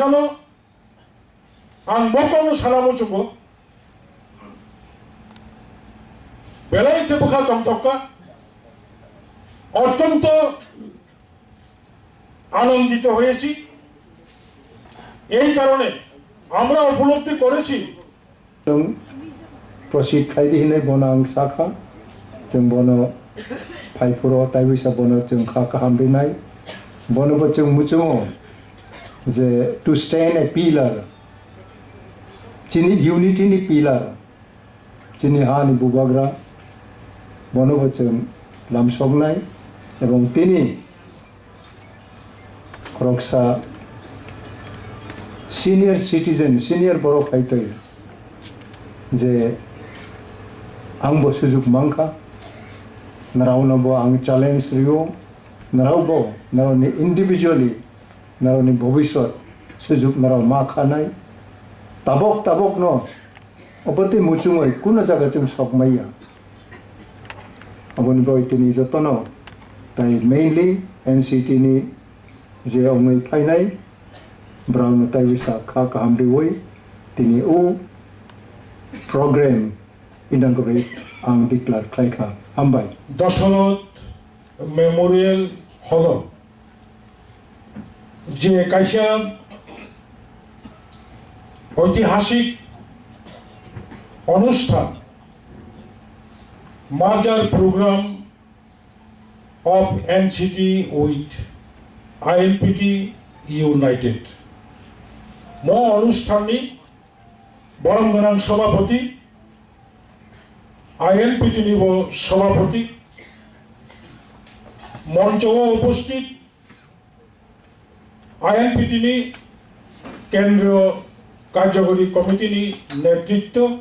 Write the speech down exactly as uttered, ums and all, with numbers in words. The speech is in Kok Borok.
Ano ang bo kokno sana muchungo. Belai khe bwkha tongthok kha. অত্যন্ত আনন্দিত হয়েছি। এই কারণে আমরা উপলব্ধি করেছি। Chwng proceed khai di hinwi bono ang sakha. Chwng bono phai phuru taiwisa bono chwng kha kaham rinai. Bono bo chwng muchungo je to stand a pillar, chini unity ni pillar, chini ha ni bubagra, bono bo chwng lamsoknai, ebong tini khoroksa senior citizen, senior borok hai twi je ang bo sujuk mankha, nrao no bo ang challenge rio, nrao bo nrao ni individually nrao ni bhobishyot sujuk nrao ma khanai, tabok tabok no obo tei muchungoi kuno jaga chwng sok maya. Aboni bagwi tini jotono, tai mainly N C T ni je wngwi phainai, borokno taiwi sa kha kaham riwi tini o program inaugurate ang declare khlai kha. Hambai. Dasharath Memorial Hall-o je kaisa oitihasik onusthan, merger program of N C T with I N P T United. Mo onusthanni borom gwnang sobhapoti, I N P T ni bo sobhapoti, moncho o uposthit I N P T ni Kendriyo Karjokori Committee ni netritwo,